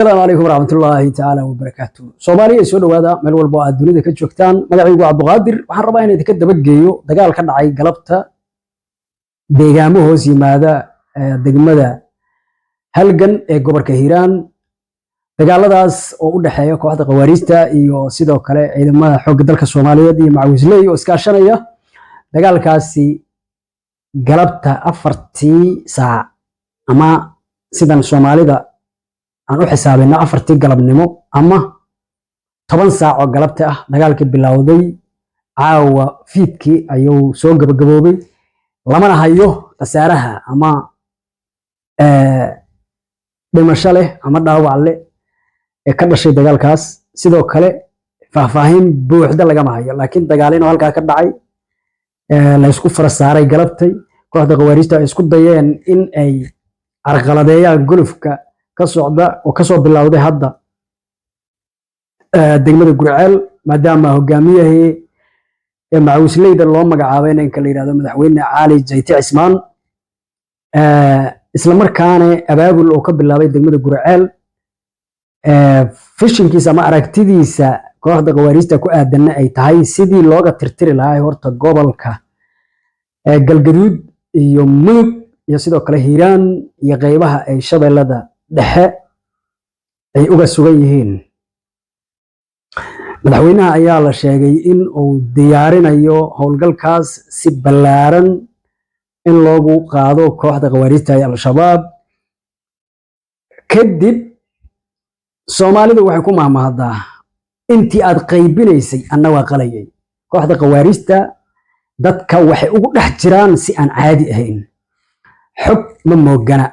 Asalaamu calaykum waraxmatullaahi tacaala wabarakaatu. Soomaaliya, soo dhowaada meel walba oo aad dunida ka joogtaan. Magacaygu waa Cabduqaadir. Waxaan rabaa inaan idinka dabageeyo dagaal ka dhacay galabta deegaamo hoos yimaada degmada Halgan ee gobolka Hiiraan. Dagaaladaas oo u dhexeeya kooxda Khawaariijta iyo sidoo kale ciidamada xoogga dalka Soomaaliyeed iyo Macawisley oo iskaashanaya. Dagaalkaasi galabta 4-tii saac, ama sidan Soomaalida aan u xisaabino 4-tii galabnimo ama 10 saac oo galabta ah, dagaalkii bilowday caawa fiidkii ayuu soo gabagaboobay. Lamana hayo khasaaraha ama dhimasho leh ama dhaawac leh ee ka dhashay dagaalkaas. Sidoo kale faahfaahin buuxda lagama hayo, laakiin dagaal inuu halkaa ka dhacay, la isku fara saaray galabtay, kooxda Khawaariijta ay isku dayeen in ay carqaladeeyaan gulufka ka socda oo kasoo bilowday hadda degmada Gurceel, maadaama hogaamiyahii ee Macawisleyda loo magacaabay ninka la yidhahdo Madaxweyne Cali Jayte Cismaan, isla markaana abaabul uu ka bilaabay degmada Gurceel. Vision-kiisa ama aragtidiisa kooxda Khawaariijta ku aadanna ay tahay sidii looga tirtiri lahaa horta gobolka Galgaduud iyo Mudug iyo sidoo kale Hiiraan iyo qeybaha ay Shabeellada Dhexe ay uga sugan yihiin. Madaxweynaha ayaa la sheegay in uu diyaarinayo howlgalkaas si ballaaran in loogu qaado kooxda Khawaariijta ee Al-Shabaab. Kadib Soomaalidu waxay ku mahmahdaa, "Intii aad qaybinaysay anna waa qalayay." Kooxda Khawaariijta dadka waxay ugu dhex jiraan si aan caadi ahayn, xog ma moogana.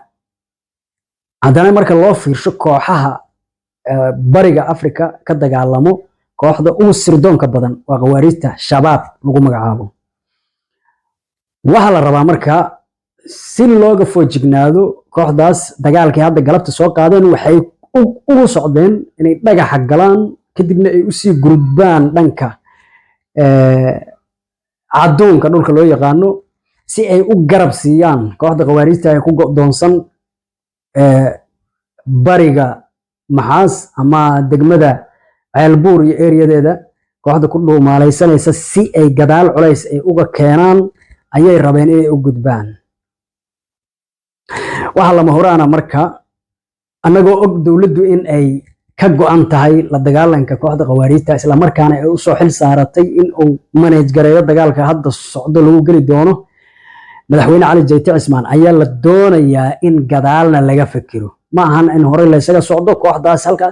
Haddana marka loo fiirsho kooxaha Bariga Afrika ka dagaalamo, kooxda ugu sirdoonka badan waa Khawaariijta Shabaab lagu magacaabo. Waxaa la rabaa marka si looga foojignaado kooxdaas, dagaalkii hadda galabta soo qaadeen waxay ugu socdeen inay dhagaxa galaan, kadibna ay usii gudbaan dhanka cadduunka dhulka loo yaqaano, si ay u garab siiyaan kooxda Khawaariijta ee ku go'doonsan bariga Maxaas ama degmada Ceelbuur iyo eriyadeeda. Kooxda ku dhuumaalaysanaysa si ay gadaal culays ay uga keenaan ayay rabeen inay u gudbaan. Waxaa lama huraana marka, annagoo og dowladdu in ay ka go'an tahay la dagaalanka kooxda Khawaariijta, islamarkaana ay usoo xil saaratay in uu manage gareeyo dagaalka hadda socdo lagu geli doono, Madaxweyne Cali Jayte Cismaan, ayaa la doonayaa in gadaalna laga fekero. Ma ahan in horey laysaga socdo kooxdaas halka,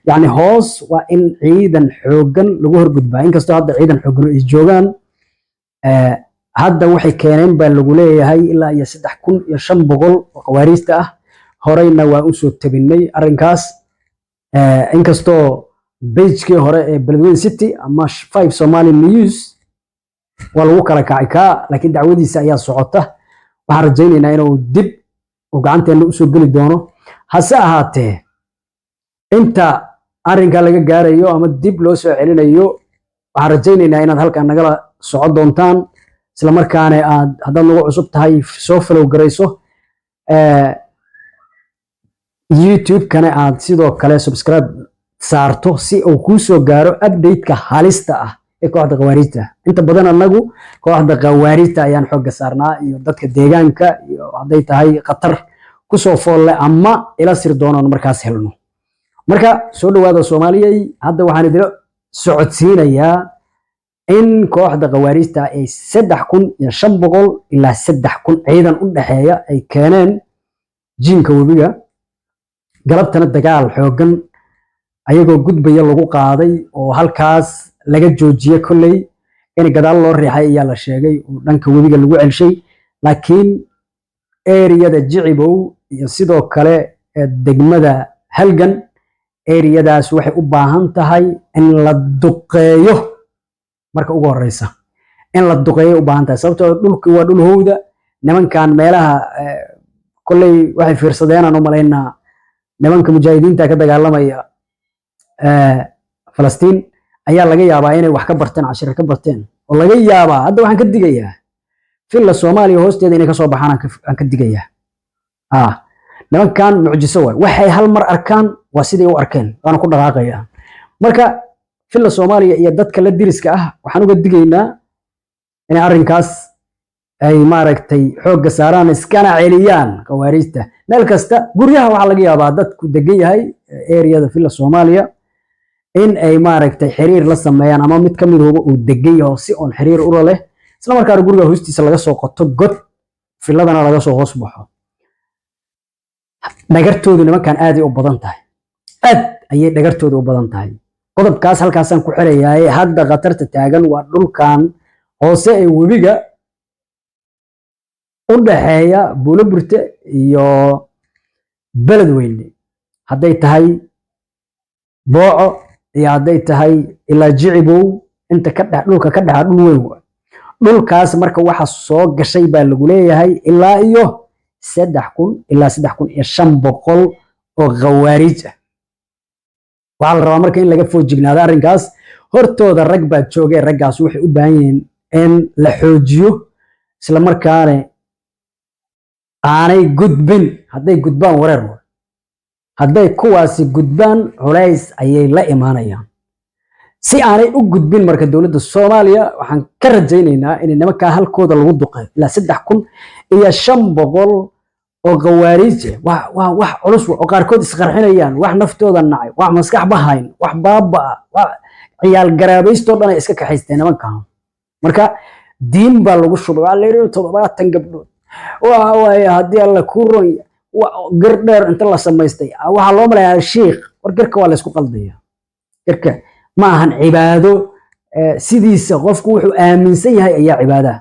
yacni hoos waa in ciidan xooggan lagu horgudbaa, inkastoo hadda ciidan xooggan ay joogaan. Hadda waxay keeneen baa lagu leeyahay ilaa iyo 3500 oo Khawaariijta ah. Horeyna waa usoo tabinay arrinkaas, inkastoo page-kii hore ee Beledweyne City ama Five Somali News waa lagu kala kacay kaa, laakiin dacwadiisa ayaa socota. Waxaan rajaynaynaa inuu dib uu gacanteena usoo geli doono. Hase ahaatee, inta arrinka laga gaarayo ama dib loo soo celinayo, waxaan rajaynaynaa inaad halkan nagala socon doontaan, isla markaana aad, haddaad nagu cusub tahay, soo follow garayso YouTube-kana, aad sidoo kale subscribe saarto si uu kuu soo gaaro update-ka halista ah ee kooxda Khawaariijta. Inta badan annagu kooxda Khawaariijta ayaan xoogga saarnaa iyo dadka deegaanka, iyo hadday tahay khatar kusoo foolle ama ila sir doonoon markaas helno. Marka soo dhawaada, Soomaaliyay. Hadda waxaan idila socodsiinayaa in kooxda Khawaariijta ay 3500 ilaa 3000 ciidan u dhexeeya ay keeneen jiinka webiga. Galabtana dagaal xooggan ayagoo gudbaya lagu qaaday oo halkaas laga joojiyey. Kolley in gadaal loo riixay ayaa la sheegay oo dhanka webiga lagu celshay, laakiin eriyada Jicibow iyo sidoo kale degmada Halgan, eriyadaas waxay u baahan tahay in la duqeeyo. Marka ugu horeysa in la duqeeyo u baahan tahay, sababtoo dhulki waa dhul howda. Nimankan meelaha kolley waxay fiirsadeen, aan u malaynaa, nimanka mujaahidiinta ka dagaalamaya Falastiin ayaa laga yaabaa inay wax ka barteen, cashir ka barteen oo laga yaabaa. Hadda waxaan ka digayaa Villa Soomaaliya hoosteeda inay kasoo baxaan aan ka digayaa. Nimankan mucjiso waay, waxay hal mar arkaan waa Waa siday u arkeen, waana ku dhaqaaqayaan. Marka Villa Soomaaliya iyo dadka la diriska ah waxaan uga digaynaa inay arrinkaas ay maaragtay xoogga saaraan, iskana celiyaan khawaariijta meel kasta. Guryaha waxaa laga yaabaa dadku degan yahay areada Villa Soomaaliya in ay maaragtay xiriir la sameeyaan, ama mid ka midooba uu degan yaho si oon xiriir ula leh, isla markaana guriga hoostiisa laga soo qoto god, villadana laga soo hoos baxo. Dhagartoodu nimankan aaday u badan tahay, aad ayay dhagartoodu u badan tahay. Qodobkaas halkaasaan ku xirayaaye, hadda khatarta taagan waa dhulkan hoose ee webiga u dhaxeeya Buuloburte iyo Beledweyne, hadday tahay Booco iyo hadday tahay ilaa Jicibow, inta ka dhex dhulka ka dhexa dhul weyn waay. Dhulkaas marka waxa soo gashay baa lagu leeyahay ilaa iyo 3000 ilaa 3500 oo khawaariij ah. Waxaa la rabaa marka in laga foojignaado arrinkaas. Hortooda rag baa joogay, raggaas waxay u baahan yihiin in la xoojiyo, isla markaana aanay gudbin. Hadday gudbaan, wareer waay. Hadday kuwaasi gudbaan, culays ayay la imaanayaan. Si aanay u gudbin marka, dowladda Soomaaliya waxaan ka rajaynaynaa in nimankaa halkooda lagu duqeeyo. Ilaa 3500 oo khawaariij ah waa wax culus oo qaarkood isqarxinayaan, wax naftooda nacay, wax maskax bahayn, wax baabaa, wax ciyaal garaabaystoo dhan ay iska kaxaysteen nimankan. Marka diin baa lagu shubay, waxaa la yidhi 70 gabdhood waxa waaye haddii Alla kuu ron gar dheer inta la samaystay waxaa loo malayaa shiikh. War garka waa la isku qaldaya. Garka ma ahan cibaado sidiisa. Qofku wuxuu aaminsan yahay ayaa cibaadaha.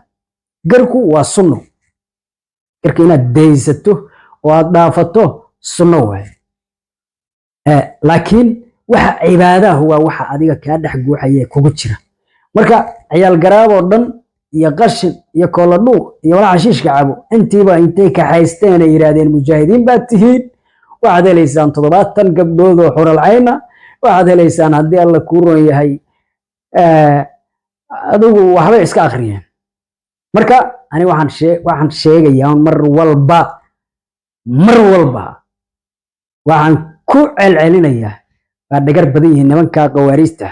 Garku waa sunno. Garka inaad daysato oo aad dhaafato sunno waaye. Laakiin waxa cibaadahu waa waxa adiga kaa dhex guuxaya ee kugu jira. Marka ciyaal garaaboo dhan iyo qashin iyo kooladhuuq iyo wala xashiishka cabo intiiba intay kaxaysteen ay yidhaahdeen, "Mujaahidiin baad tihiin, waxaad helaysaan 70 gabdhood oo xuralcayna, waxaad helaysaan haddii Alla kuu ron yahay." Adigu waxbay iska akhriyeen. Marka ani waxaan sheegayaa mar walba, mar walba waxaan ku celcelinayaa, waa dhagar badan yihiin nimanka khawaariijta.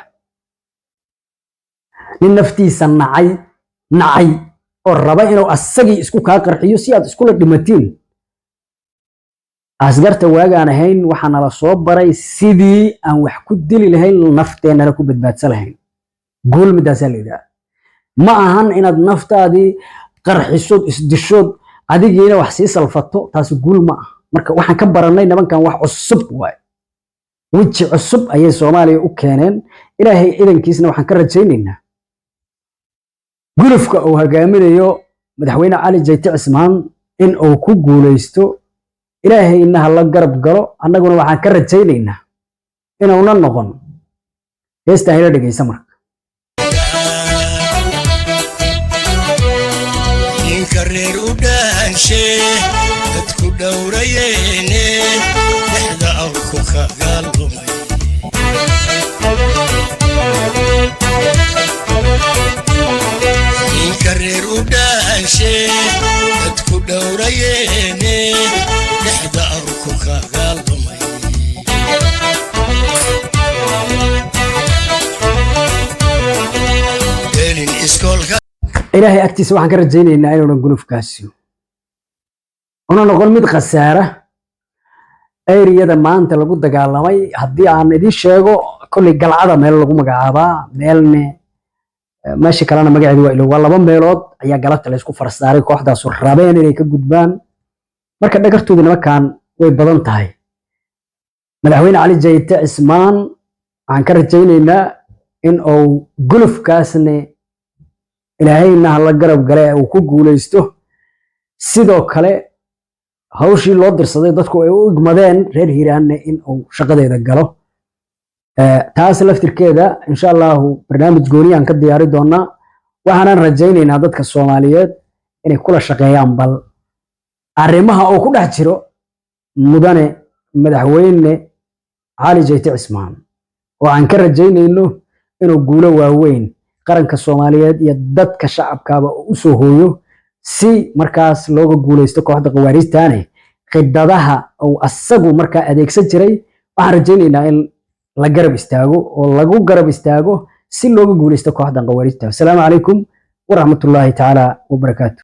Nin naftiisa nacay, nacay oo raba inuu asagii isku kaa qarxiyo si aad iskula dhimatiin. Asgarta waagaan ahayn waxaa nala soo baray sidii aan wax ku dili lahayn, nafteennana ku badbaadsan lahayn. Guul midaasaa la yidhaha. Ma ahan inaad naftaadii qarxisood, isdishood, adigiina wax sii salfato. Taasi guul ma ah. Marka waxaan ka barannay nimankan wax cusub waay, weji cusub ayay Soomaaliya u keeneen. Ilaahay idankiisna waxaan ka rajaynaynaa gulufka uu hogaaminayo Madaxweyne Cali Jayte Cismaan in uu ku guuleysto. Ilaahayna ha la garab galo. Annaguna waxaan ka rajaynaynaa inuuna noqon. Heestaan ila dhegeysa marka. Ninka reer u dhaanshe, dadku dhowrayeene, dhexda awrku kaga lumay. Ninka reer u dhaanshe, dadku dhowrayeene, dhexda awrku kaga lumay. Gelin iskoolka. Ilaahay agtiisa waxaan ka rajaynaynaa inuunan gulufkaasi una noqon mid khasaara. Areada maanta lagu dagaalamay haddii aan idiin sheego, kolley Galcada meel lagu magacaabaa, meelne meesha kalena magaceedu waa ilo. Waa laba meelood ayaa galabta laysku farsaaray, kooxdaasu rabeen inay ka gudbaan. Marka dhagartoodu nimankan way badan tahay. Madaxweyne Cali Jayte Cismaan waxaan ka rajaynaynaa in uu gulufkaasne, Ilaahayna ha la garab gale, uu ku guuleysto. Sidoo kale hawshii loo dirsaday, dadku ay u igmadeen reer Hiiraanne, in uu shaqadeeda galo. Taas laftirkeeda insha Allahu barnaamij gooniyaan ka diyaari doonaa. Waxaanan rajaynaynaa dadka Soomaaliyeed inay kula shaqeeyaan bal arrimaha uu ku dhex jiro mudane Madaxweyne Cali Jayte Cismaan, oo aan ka rajaynayno inuu guulo waaweyn qaranka Soomaaliyeed iyo dadka shacabkaaba uu u soo hooyo, si markaas looga guuleysto kooxda khawaariijtaane khidadaha uu asagu markaa adeegsan jiray. Waxaan rajaynaynaa in la garab istaago oo lagu garab istaago si looga guuleysto kooxdan khawaarijta. Asalaamu calaykum waraxmatullaahi tacaala wabarakaatu.